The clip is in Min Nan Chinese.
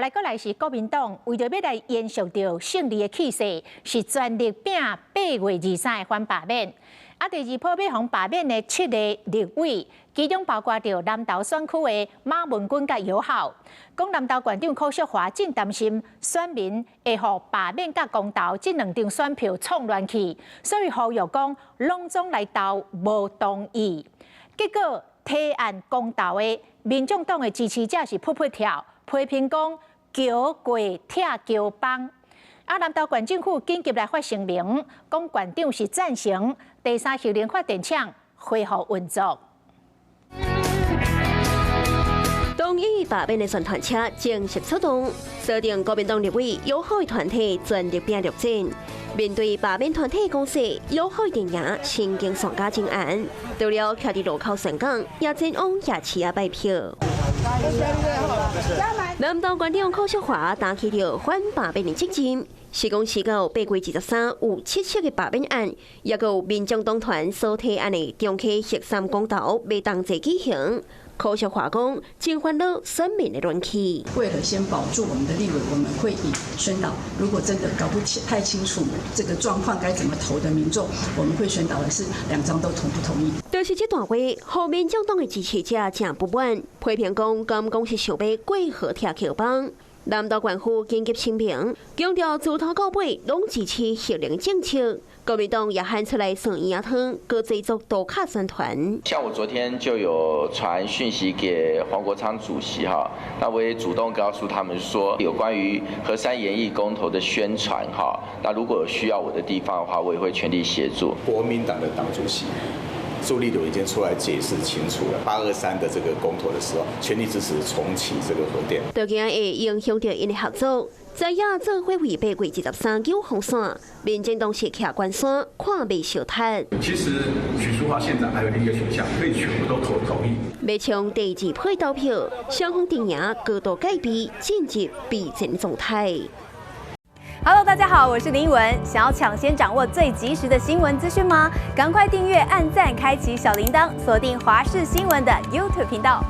來閣來是國民黨為著欲來延續著勝利的氣勢，是全力拚8月23的反罷免。啊，第二波欲予罷免的七个立委，其中包括著南投選區的馬文君佮游孝。講南投縣長柯淑華真擔心選民會予罷免佮公投這兩張選票創亂去，所以呼籲講攏總來投無同意。結果提案公投的民眾黨的支持者是噗噗跳，批評講橋過拆橋枋。啊，南投縣政府緊急來發聲明，講縣長是贊成第三核能發電廠恢復運作。同意罷免的宣傳車正式出動，鎖定國民黨立委友好團體全力拚陸戰。面對罷免團體攻勢，友好陣營神經上加真硬。除了徛佇路口宣講，也前往夜市仔拜票。南投縣長柯淑華擔起著反罷免的責任，是講時到8月23有七七的罷免案，也閣有民眾黨團所提案的中溪核三公投欲同齊舉行。柯淑華講，真煩惱選民的亂去。為了先保住我們的立委，我們會以宣導。如果真的搞不清太清楚這個狀況該怎麼投的民眾，我們會宣導的是兩張都同不同意。就是這段話，予民眾黨的支持者誠不滿，批評講，敢講是想欲過河拆橋枋。南投縣府緊急聲明，強調自頭到尾攏支持核能政策。國民黨也喊出來算圓仔湯，閣製作圖卡宣傳。像我昨天就有傳訊息給黃國昌主席哈，那我也主動告訴他們說，有關於核三研議公投的宣傳哈，那如果有需要我的地方的話，我也會全力協助。國民黨的黨主席朱立倫已經出來解釋清楚了，823的這個公投的時候，全力支持重啟這個核電。都驚會影響著𪜶的合作。知影做伙為8月23救風線，民進黨是徛關山，看袂相踢。其實許淑華縣長還有另一個選項，可以全部都投同意。欲衝第二批投票，雙方陣營高度戒備，進入備戰狀態。 Hello，大家好，我是林文。想要搶先掌握最及時的新聞資訊嗎？趕快訂閱、按讚、開啟小鈴鐺，鎖定華視新聞的 YouTube 頻道。